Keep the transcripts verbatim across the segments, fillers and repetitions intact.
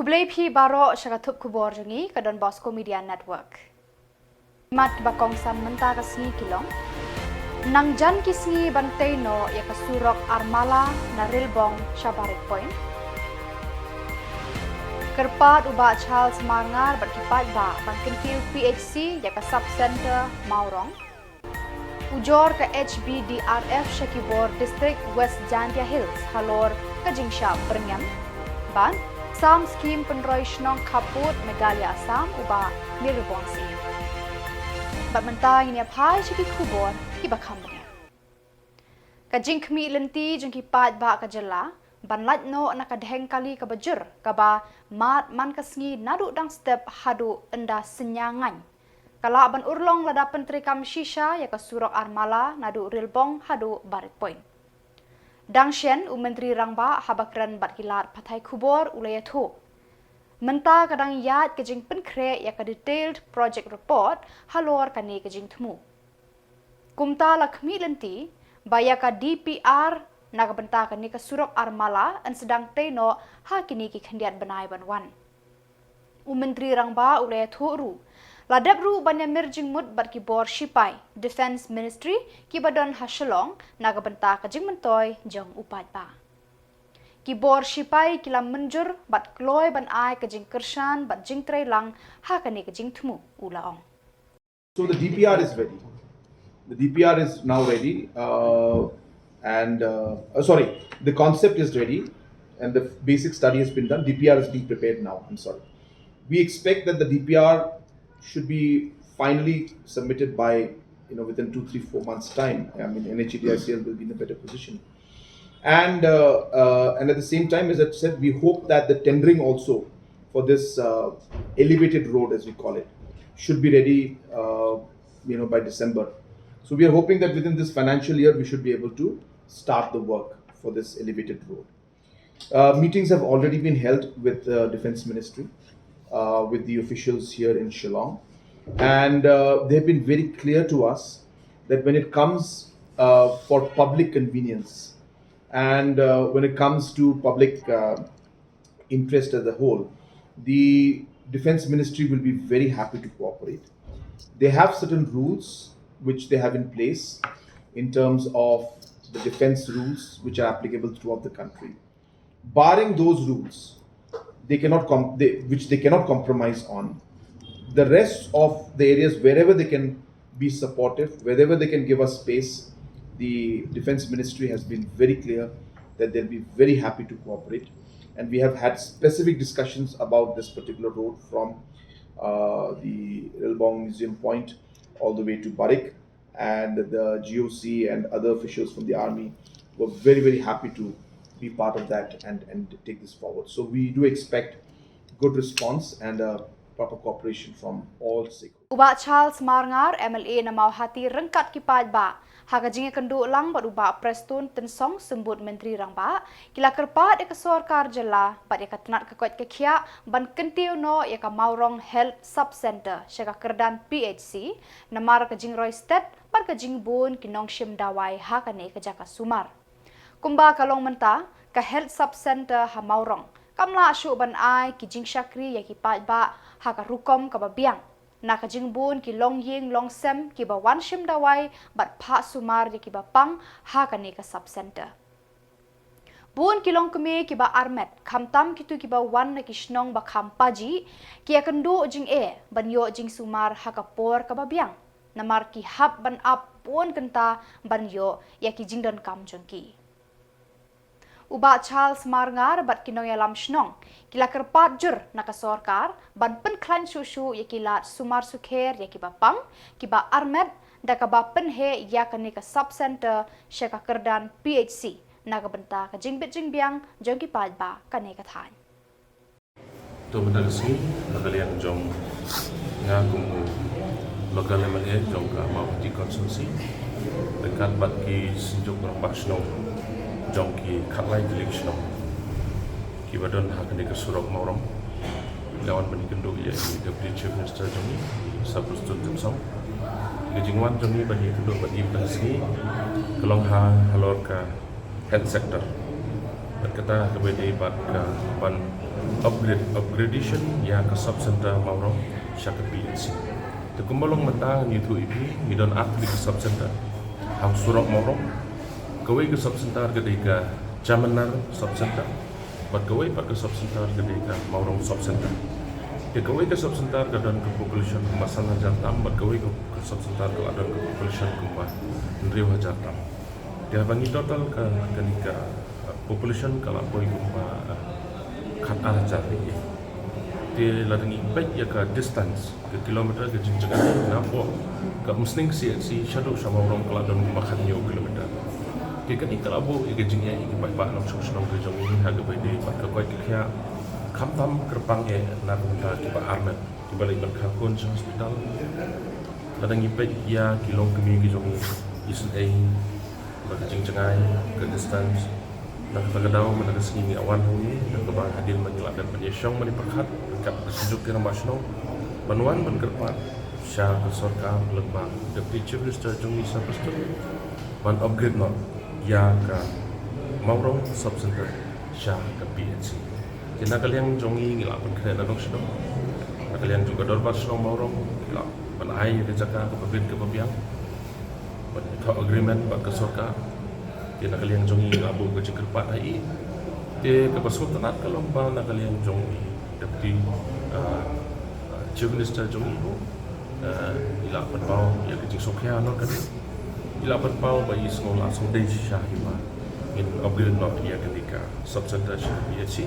Khublei phi baroh sha ka thup khubor jong ngi ka Don Bosco Media Network. Mat ba kongsan mynta ka sngi ki long: nang jan ki sngi ban tei noh ïa ka surok Armala na Rilbong sha Barik Point. Kyrpad u Bah Charles Marngar bad ki paidbah ban kyntiew P H C ïa ka sub center Mawrong. Ujor ka H B D R F sha ki bor District West Jaintia Hills halor ka jingshah byrngem. Bad sam skim pynroi shnong khappud Meghalaya Assam u Bah Mirabon Singh. Bad mynta ngin ïa phai sha ki khubor kiba kham bniah. Ka jingkhmih lynti jong ki paidbah ka jylla ban lait noh na ka dheng kali kaba jur kaba mad man ka sngi naduh dang step haduh ynda synñia ngaiñ, ka lah ban urlong lada pyntreikam shisha ïa ka surok Armala naduh Rilbong haduh Barik Point. Dang shen u Myntri Rangbah haba kren bad ki lad pathai khubor u la ïathuh, mynta ka dang ïaid ka jingpynkhreh ïa ka detailed project report halor kane ka jingthmu. Kumta la khmih lynti ba ïa ka D P R na ka bynta kane ka surok Armala yn sdang tei noh ha kine ki khyndiat bnai ban wan. U Myntri Rangbah u la ïathuh ruh, la dep ruh ban ïa mir jingmut bad ki bor shipai Defence Ministry kiba don ha Shillong na ka bynta ka jingmyntoi jong u paidbah. Ki bor shipai ki la mynjur bad kloi ban ai ka jingkyrshan bad jingtreilang ha kane ka jingthmu, u la ong. So the D P R is ready. The D P R is now ready, uh, and uh, uh, sorry, the concept is ready, and the basic study has been done. D P R is being prepared now. I'm sorry. We expect that the D P R should be finally submitted by, you know, within two, three, four months' time. I mean, N H A D I C L will be in a better position. And uh, uh, and at the same time, as I said, we hope that the tendering also for this uh, elevated road, as we call it, should be ready, uh, you know, by December. So we are hoping that within this financial year, we should be able to start the work for this elevated road. Uh, meetings have already been held with the Defence Ministry, uh, with the officials here in Shillong, and uh, they've been very clear to us that when it comes uh, for public convenience and uh, when it comes to public uh, interest as a whole, the Defence Ministry will be very happy to cooperate. They have certain rules which they have in place in terms of the defence rules which are applicable throughout the country. Barring those rules, they cannot com- they, which they cannot compromise on, the rest of the areas, wherever they can be supportive, wherever they can give us space, the Defence Ministry has been very clear that they'll be very happy to cooperate. And we have had specific discussions about this particular road from uh, the Rilbong Museum Point all the way to Barik, and the G O C and other officials from the army were very, very happy to be part of that and, and take this forward. So we do expect good response and uh, proper cooperation from all stakeholders. U Bah Charles Marngar, M L A na Mawhati, ryngkat ki paidbah, ha ka jingïakynduh lang bad u Bah Prestone Tynsong, Symbud Myntri Rangbah, ki la kyrpad ïa ka sorkar jylla bad ïa ka tnat ka koit ka khiah ban kyntiew noh ïa ka Mawrong Health Sub Centre sha ka kyrdan P H C, namar ka jingroi stet bad ka jingbun ki nongshim dawai ha kane ka jaka sumar. Kumba ka long mynta, ka Health Sub Centre ha Mawrong kam lah shuh ban ai ki jingshakri ïa ki paidbah ha ka rukom kaba biang, na ka jingbun ki longïing longsem kiba wan shim dawai bad phah sumar ïa kiba pang ha kane ka sub centre. Bun ki longkmie kiba armet, khamtam kito kiba wan na ki shnong ba kham pajih, ki ïakynduh jingeh ban ïoh jingsumar ha ka por kaba biang, namar ki hap ban ap bun kynta ban ïoh ïa ki jingdonkam jong ki. U Bah Charles Marngar bad ki nongïalam shnong ki la kyrpad jur na ka sorkar ban pynkhlaiñ shuh shuh ïa ki lad sumar sukher ïa kiba pang, kiba armet, da kaba pynheh ïa kane ka sub centre sha ka kyrdan P H C, na ka bynta ka jingbit jingbiang jong ki paidbah kane ka thaiñ. To mynta ka sngi, na ka liang jong nga kum u local M L A jong ka Mawhati constituency, ryngkat bad ki synjuk rangbah shnong jong ki khatlai tylli ki shnong kiba don ha kane ka surok Mawrong, nga wan ban ïakynduh ïa i Deputy Chief Minister jong ngi, i Sir Prestone Tynsong. Ka jingwan jong ngi ban ïakynduh bad i mynta ka sngi ka long ha halor ka health sector. Kata kaba ïadei bad ka ban upgrade, upgradation ïa ka sub center Mawrong sha ka P H C. Te kumba long mynta ngi ïathuh ïa phi, ngi don ar tylli ka sub center ha u surok Mawrong. Kawei ka sub center ka dei ka Jamanar sub center, bad kawei pat ka sub center ka dei ka Mawrong sub center. Te kawei ka sub center ka don ka population kumba san hajar tam, bad kawei ka, ka sub center ka la don ka population kumba hynriew hajar tam. Te haba ngi total ka, kane ka, uh, population ka la poi kumba, uh, khat ar hajar. Te lada ngi peit ïa ka distance, ka kilometer, ka jingjngai napoh ka Umsning C H C shaduh sha Mawrong ka la don kumba khathynñiew kilometer. Te kane ka la buh ïa ka jingeh ïa ki paidbah nongshong shnong ka jong ngi ha kaba ïadei bad ka koit ka khiah, khamtam kyrpang eh na ka bynta kiba armet, kiba leit ban kha khun sha hospital. Lada ngi peit ïa ki longkmie ki jong ngi, isynei, bad ka jingjngai, ka distance, na kata ka daw mynta ka sngi ngi wan hangne, na kaba hadien ba ngi la dep ban ïashong ban ïapyrkhat ryngkat ka seng juk ki rangbah shnong, ban wan ban kyrpad sha ka sorkar lyngba Deputy Chief Minister jong ngi Sir Prestone, ban upgrade noh ïa ka Mawrong Sub Center sha ka P H C. Te na ka liang jong ngi ngi la pynkhreh na dong sha dong, na ka liang jong ka Dorbar Shnong Mawrong ngi la ban ai ïa ka jaka kaba bit kaba biang, ban thoh agreement bad ka sorkar. Te na ka liang jong ngi la buh ka jingkyrpad ha i. Te kaba sngewtynnat ka long ba na ka liang jong i Deputy, ah, ah, Chief Minister jong i ruh, ah, i la pynpaw ïa ka jingsngewkhia noh kane. I la pynpaw ba i sngew la sngewdei shisha hi ba ngin upgrade noh ïa kane ka sub center sha P H C.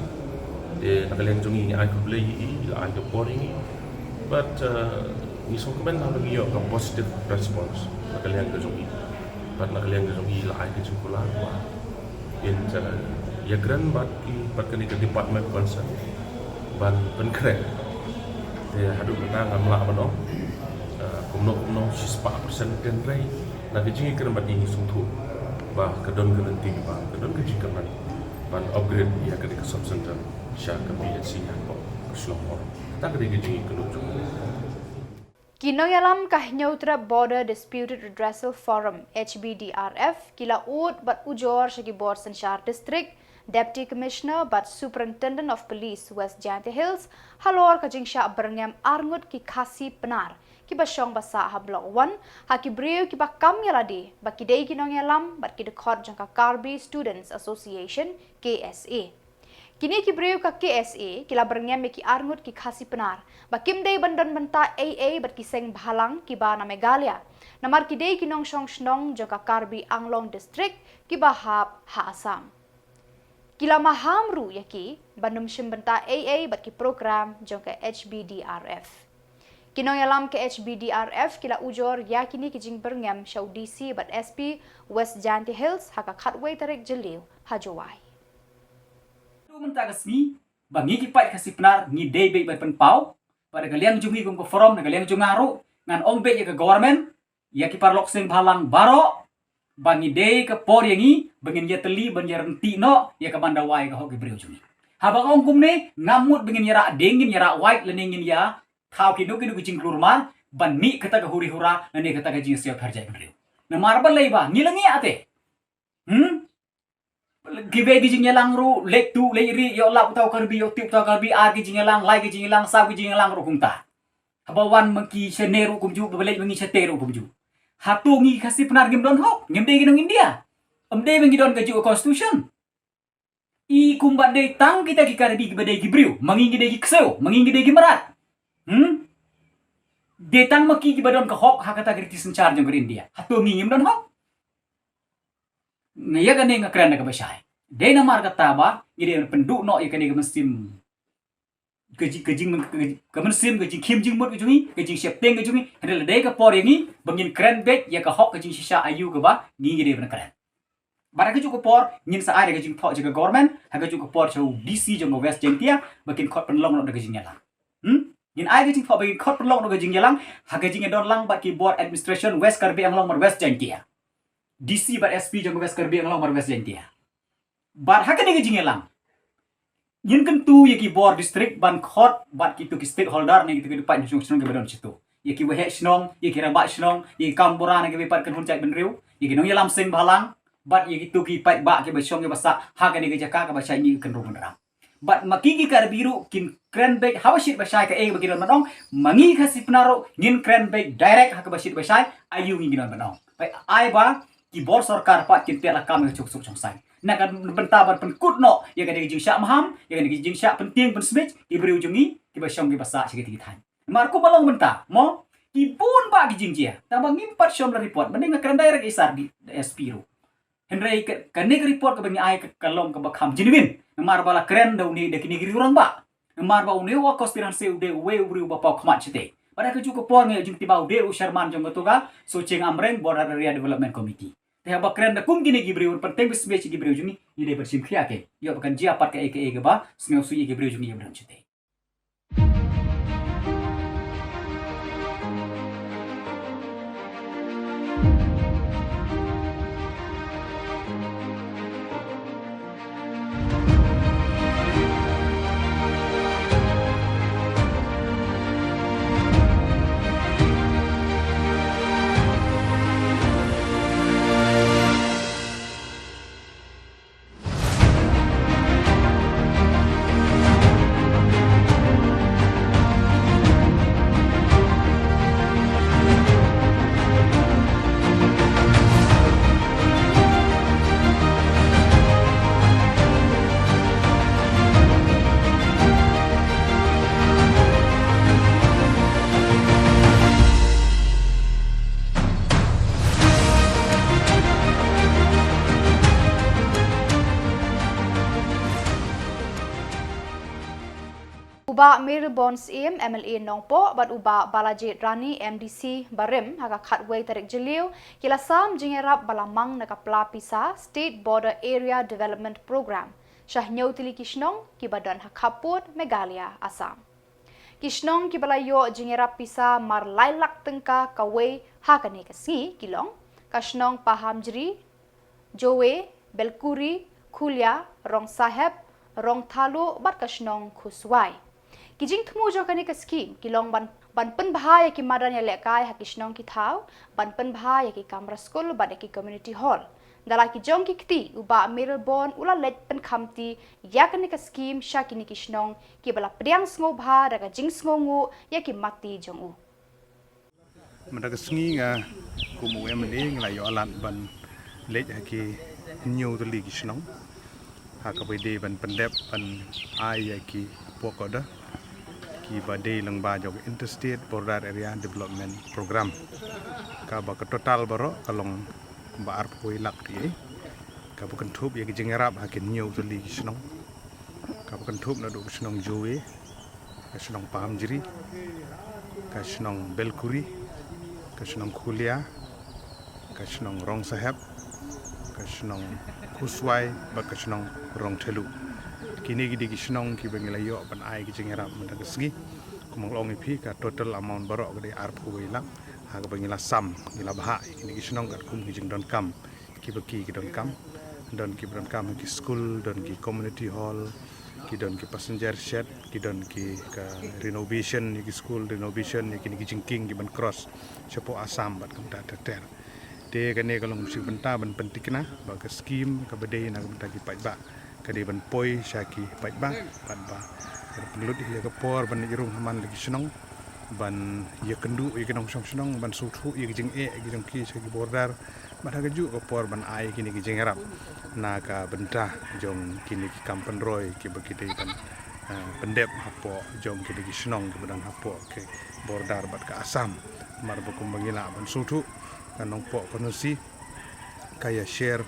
Te na ka liang jong ngi ngi ai khublei ïa i, i la ai ka por ïa ngi. But, uh, ngi sngewkmen haba ngi ïoh ka positive response na ka liang ka jong i. Bad na ka liang ka jong i la ai ka jingkular ba in, uh, ïakren bad ki, bad kane ka department concern ban pynkhreh. Te haduh mynta ngam lah ban ong, uh, kumno kumno shispah percent, hynrei na ka jingïakren bad i ngi sngewthuh ba ka don ka lynti ba ka don ka jingkyrmen ban upgrade ïa kane ka sub center sha ka P H C hapoh ka shnong Mawrong. Kata ka dei ka jingïakynduh jong ngi. Ki nongïalam ka Hynñiewtrep Border Disputed Redressal Forum, H B D R F, ki la ud bad ujor sha ki bor synshar district, Deputy Commissioner bad Superintendent of Police West Jaintia Hills halor ka jingshah byrngem arngut ki Khasi Pnar kiba shong ba sah ha Block One ha ki briew kiba kam ïa lade ba ki dei ki nongïalam bad ki dkhot jong ka Karbi Students Association, K S A. Kine ki briew ka K S A ki la byrngem ïa ki arngut ki Khasi Pnar ba kim dei ban don bynta ei ei bad ki seng bhalang kiba na Meghalaya, namar ki dei ki nongshong shnong jong ka Karbi Anglong District kiba hap ha Assam. Ki la maham ruh ïa ki ban ym shim bynta ei ei bad ki program jong ka H B D R F. Ki nongïalam ka H B D R F ki la ujor ïa kine ki jingbyrngem sha u D C bad S P West Jaintia Hills ha ka khatwei tarik Jylliew ha Jowai. Haduh mynta ka sngi ba ngi ki paid Khasi Pnar ngi dei beit ban pynpaw ba na ka liang jong ngi kum ka forum, na ka liang jong nga ruh ngan ong beit ïa ka government, ïa ki paralok seng bhalang baroh, ba ngi dei ka por ïa ngi ba ngin ïatylli ban ïaryntih noh ïa ka ban dawa ïa ka hok ki briew jong ngi. Haba nga ong kumne ngam mut ba ngin ïarah dieng, ngin ïarah wait lane ngin ïa thaw kino kino ki jingkulmar ban mih kata ka huri hura lane kata ka jingïasiaw tharjaid bynriew. Namar balei ba ngi la ngiah te. Hmm? Kiwei ki jingïalang ruh, leit tuh leit rieh, ïoh lap uta u Karbi, ïoh tip uta u Karbi, ar ki jingïalang, lai ki jingïalang, saw ki jingïalang ruh kumta. Haba wan ma ki shane ruh kumjuh, ba leit ma ngi shate ruh kumjuh. Hato ngi Khasi Pnar ngim don hok, ngim dei ki nong India? Ym dei ba ngi don kajuh ka constitution? I kumba dei tang kita ki Karbi kiba dei ki briew, ma ngi ngi dei ki ksew, ma ngi ngi dei ki mrad. Hmm? Dei tang ma ki kiba don ka hok ha kata ka riti synshar jong ka ri India. Hato ngi ngim don hok? Nga ïa kane nga kren da kaba shai. Dei namar kata ba ngi dei pynduh noh ïa kane ka mynsiem, ka ji-, ka jing-, ka ji-, ka mynsiem, ka jingkhim jingmut ka jong ngi, ka jingsheptieng ka jong ngi. Hynrei la dei ka por ïa ngi ba ngin kren beit ïa ka hok ka jingshisha aïu kaba ngi ngi dei ban kren. Bad ha kajuh ka por ngin sa ai da ka jingthoh jong ka government, ha kajuh ka por sha u D C jong ka West Jaintia ba kin khot pynlong noh da ka jingïalang. Hmm? Ngin ai ka jingthoh ba kin khot pynlong noh da ka jingïalang ha ka jingïadon lang bad ki bor administration West Karbi Anglong bad West Jaintia. D C bad S P jong ka West Karbi Anglong bad West Jaintia. Bad ha kane ka jingïalang ngin kyntu ïa ki bor district ban khot bad kito ki stakeholder ne kito ki paid nongshong shnong kiba don shato. Ïa ki waheh shnong, ïa ki rangbah shnong, ïa ki kam bura ne kiba pat kynhun jaitbynriew, ïa ki nongïalam seng bhalang, Bad ïa kito ki paidbah kiba shong kiba sah ha kane ka jaka kaba shai mih ka kynrung kynram. Bad ma ki ki Karbi ruh kin kren beit haba shit ba shai kaei ba ki don ban ong, ma ngi Khasi Pnar ruh ngin kren beit direct ha kaba shit ba shai, aïu ngi ki don ban ong. Peit ai ba ki bor sorkar pat kin peit lakam ïa ka jingsuk jingsaiñ. Na ka bynta ban pynkut noh ïa kane ka jingshah maham, ïa kane ka jingshah pyntieng pynsmit ki briew jong ngi kiba shong kiba sah sha kito ki thaiñ. Namar kumba long mynta mo, ki bun bah ki jingjia. Tangba ngim pat shym la report, mynne nga kren direct ïa i Sir D S P ruh. Hynrei ka, kane ka report kaba ngi ai ka, ka long kaba kham genuine. Namar ba la kren da une da kine ki rangbah. Namar ba une u Augustine Hanse u dei uwei u briew uba paw khmat shatei. Bad ha kajuh ka por nga ïoh jingtip ba u dei u chairman jong kato ka Sohcheng Amreng Border Area Development Committee. Te haba kren da kum kine ki briew, pyntieng pynsmit ki briew jong ngi, ngi dei ban shim khia ki. Ïoh ba kan jia pat kaei kaei kaba sngewsih ïa ki briew jong ngi ïa ba don shatei. U Bah Mayralborn Syiem, M L A Nongpoh, bad u Bah Balajied Rani, M D C barim, ha ka khatwei tarik Jylliew, ki la sam jingïarap ba la mang na ka pla pisa State Border Area Development Programme sha hynñiew tylli ki shnong kiba don ha khappud Meghalaya, Assam. Ki shnong kiba la ïoh jingïarap pisa mar lai lak tyngka kawei ha kane ka sngi ki long ka shnong Pahamjri, Jowe, Belkuri, Khulia, Rongsaheb, Rongthalu bad ka shnong Khuswai. Ki jingthmu jong kane ka skim ki long ban, ban pynbha ïa ki madan ïalehkai ha ki shnong ki thaw, ban pynbha ïa ki kamra skul bad ïa ki community hall. Da la ki jong ki kti, u Bah Mayralborn u la leit pynkhamti ïa kane ka skim sha kine ki shnong kiba la pdiang sngewbha da ka jingsngewnguh ïa ki matti jong u. Mynta ka sngi nga kum u M L A nga la ïoh lad ban leit ha ki hynñiew tylli ki shnong ha kaba dei ban pyndep ban ai ïa ki work order kiba dei lyngba jong ka Interstate Border Area Development Programme, kaba ka total baroh ka long ba arphew lak ïa, kaba kynthup ïa ki jingïarap ha ki hynñiew tylli ki shnong, kaba kynthup naduh ka shnong Jowe, ka shnong Pahamjri, ka shnong Belkuri, ka shnong Khulia, ka shnong Rongsaheb, ka shnong Khuswai bad ka shnong Rongthalu. Kine ki dei ki shnong kiba ngi la ïoh ban ai ki jingïarap mynta ka sngi. Kumba nga la ong ïa phi, ka total amount baroh ka dei arphew lak ha kaba ngi la sam, ngi la bhah ïa kine ki shnong katkum ki jingdonkam kiba ki, ki donkam. Don kiba donkam ha ki skul, don ki community hall, ki don ki passenger shed, ki don ki ka renovation ïa ki skul, renovation ïa kine ki jingkieng kiban cross shapoh Assam bad kumta ter ter. Te kane ka long shi bynta ban pynthikna ba ka skim kaba dei na ka bynta ki paidbah ka dei ban poi sha ki paidbah bad ba ka pynlut ïa ka por ban ïarung ha man la ki shnong ban ïakynduh ïa ki nongshong shnong, ban sngewthuh ïa ki jingeh ïa ki jong ki sha ki border, bad ha kajuh ka por ban ai kine ki jingïarap na ka bynta jong kine ki kam pynroi kiba ki dei ban, ah, pyndep hapoh jong kine ki shnong kiba don hapoh ki border bad ka Assam. Namar ba kumba ngi lah ban sngewthuh, ka Nongpoh constituency ka ïa share,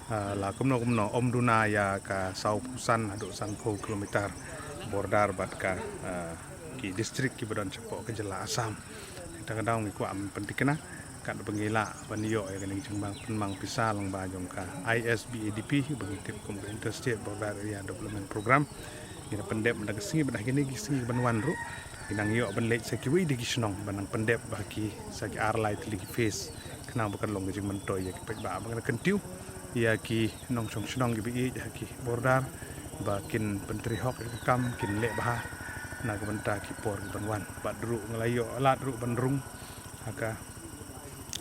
ah, la kumno kumno, ym duna ïa ka sawphew san haduh sanphew kilometer border bad ka, ah, ki district kiba don shapoh ka jylla Assam. Te ka daw ngi kwah ban pynthikna katba ngi lah ban ïoh ïa kane ka jingpynmang pisa lyngba jong ka I S B A D P ba ngi tip kum ka Interstate Border Area Development Programme. Ngi la pyndep mynta ka sngi bad ha kine ki sngi ban wan ruh ngi nang ïoh ban leit sha kiwei de ki shnong ban nang pyndep ba ha ki sha ki ar lai tylli ki phase. Khnang ba kan long ka jingmyntoi ïa ki paidbah ba kan kyntiew ïa ki nongshong shnong kiba ïeit ha ki border ba kin pyntreikam ïa ka kam, kin leh bha na ka bynta ki por kiban wan. Bad ruh nga la ïoh lad ruh ban rung ha ka,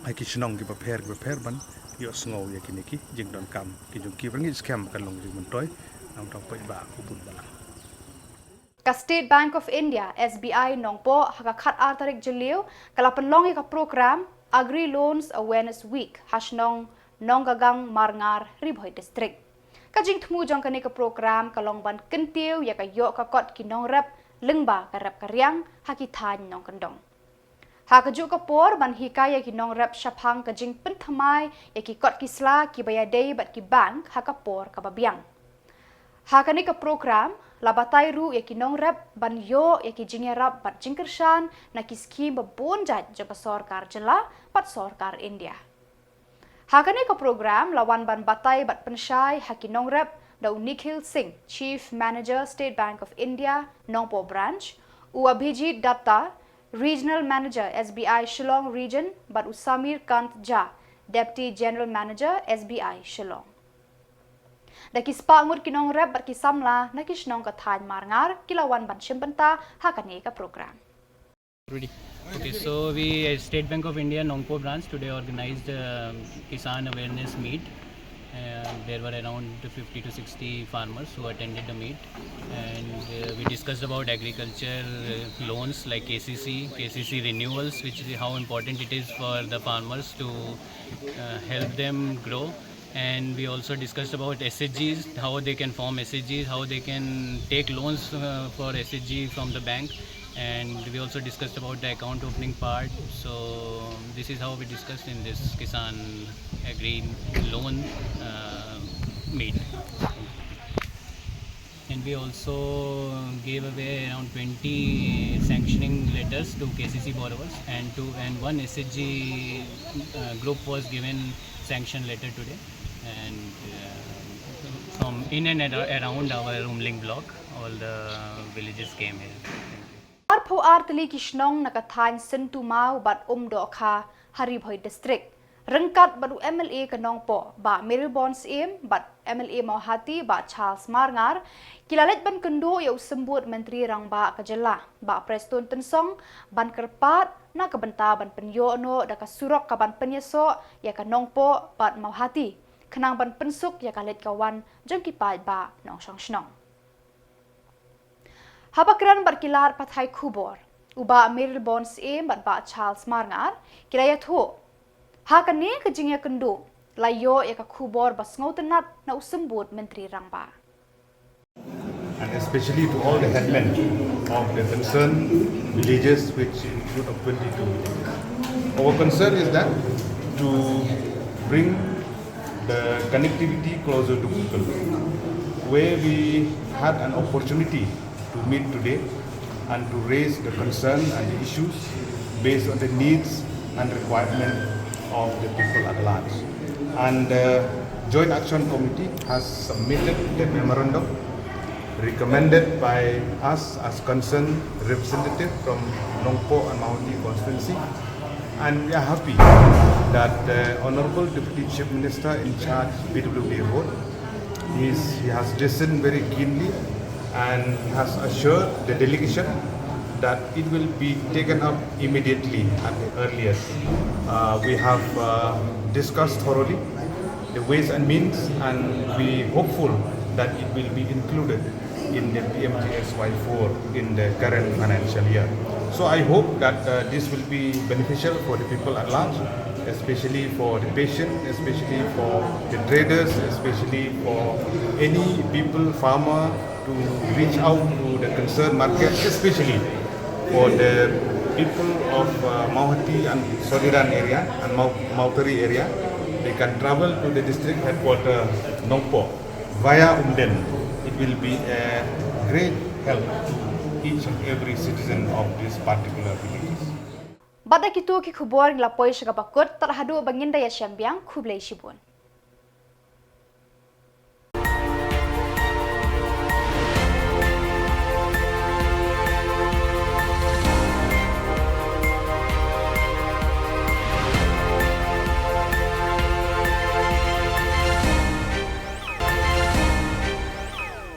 ha ki shnong kiba pher kiba pher ban Ïohsngew ïa kine ki jingdonkam ki jong ki, ba ngeit skhem kan long jingmyntoi. Nangta peit ba u bud balang. Ka State Bank of India, S B I, Nongpoh ha ka khatar tarik Jylliew ka la pynlong ïa ka program Agri Loans Awareness Week ha shnong Nonggagang Marngar, Ri Bhoi District. Ka jingthmu jong kane ka program ka long ban kyntiew ïa ka ïoh ka kot ki nongrep lyngba ka rep ka riang ha ki thaiñ nongkyndong. Ha kajuh ka por ban hikai ïa ki nongrep shaphang ka jingpynthymmai ïa ki kot ki sla kiba ïadei bad ki bank ha ka por kaba biang. Ha kane ka program la batai ruh ïa ki nongrep ban ïoh ïa ki jingïarap bad jingkyrshan na ki skhim babun jait jong ka sorkar jylla bad sorkar India. Ha kane ka program la wan ban batai bad pynshai ha ki nongrep da u Nikhil Singh, Chief Manager, State Bank of India, Nongpoh Branch, u Abhijit Datta, Regional Manager, S B I Shillong Region, bad u Samir Kant Jha, Deputy General Manager, S B I Shillong. Da ki spah ngut ki nongrep bad ki samla na ki shnong ka thaiñ Marngar ki la wan ban shim bynta ha kane ka program. Ready. Okay, so we at State Bank of India Nongpoh branch today organized a Kisan Awareness Meet. Uh, there were around fifty to sixty farmers who attended the meet, and uh, we discussed about agriculture uh, loans like K C C, K C C renewals, which is how important it is for the farmers to uh, help them grow. And we also discussed about S H Gs, how they can form S H Gs, how they can take loans uh, for S H G from the bank. And we also discussed about the account opening part. So this is how we discussed in this Kisan Agri Loan uh, Meet. And we also gave away around twenty sanctioning letters to K C C borrowers, and to and one S H G uh, group was given sanction letter today, and uh, from in and ar- around our Umling block, all the villages came here. Thank you. Arphew ar tylli ki shnong na ka thaiñ Syntumaw bad Umdohkha ha Ri Bhoi District, ryngkat bad u M L A ka Nongpoh Bah Mayralborn Syiem bad M L A Mawhati Bah Charles Marngar, ki la leit ban kynduh ïa u Symbud Myntri Rangbah ka jylla Bah Prestone Tynsong ban kyrpad na ka bynta ban pynïoh noh da ka surok kaban pynïasoh ïa ka Nongpoh bad Mawhati, khnang ban pynsuk ïa ka leit ka wan jong ki paidbah nongshong shnong. Haba kren bad ki lad pathai khubor, u Bah Mayralborn Syiem bad Bah Charles Marngar ki la ïathuh, ha kane ka jingïakynduh la ïoh ïa ka khubor ba sngewtynnat na u Symbud Myntri Rangbah. And especially to all the headmen of the concerned villages, which include up twenty-two villages. Our concern is that to bring the connectivity closer to people, where we had an opportunity to meet today and to raise the concern and the issues based on the needs and requirement of the people at large. And the Joint Action Committee has submitted the memorandum, recommended by us as concerned representative from Nongpoh and Mawhati constituency. And we are happy that the Honorable Deputy Chief Minister in charge P W D Road, he is, he has listened very keenly and has assured the delegation that it will be taken up immediately at the earliest. Uh, we have uh, discussed thoroughly the ways and means, and we hopeful that it will be included in the P M G S Y four in the current financial year. So I hope that uh, this will be beneficial for the people at large, especially for the patient, especially for the traders, especially for any people, farmer, to reach out to the concerned market, especially for the people of uh, Mawhati and Sodiran area and Mau- Mautari area. They can travel to the district headquarter Nongpoh via Umden. It will be a great help to each and every citizen of this particular villages. Bad da kito ki khubor ngi la poi sha kaba kut, tad haduh ba ngin da ïashem biang, khublei shibun.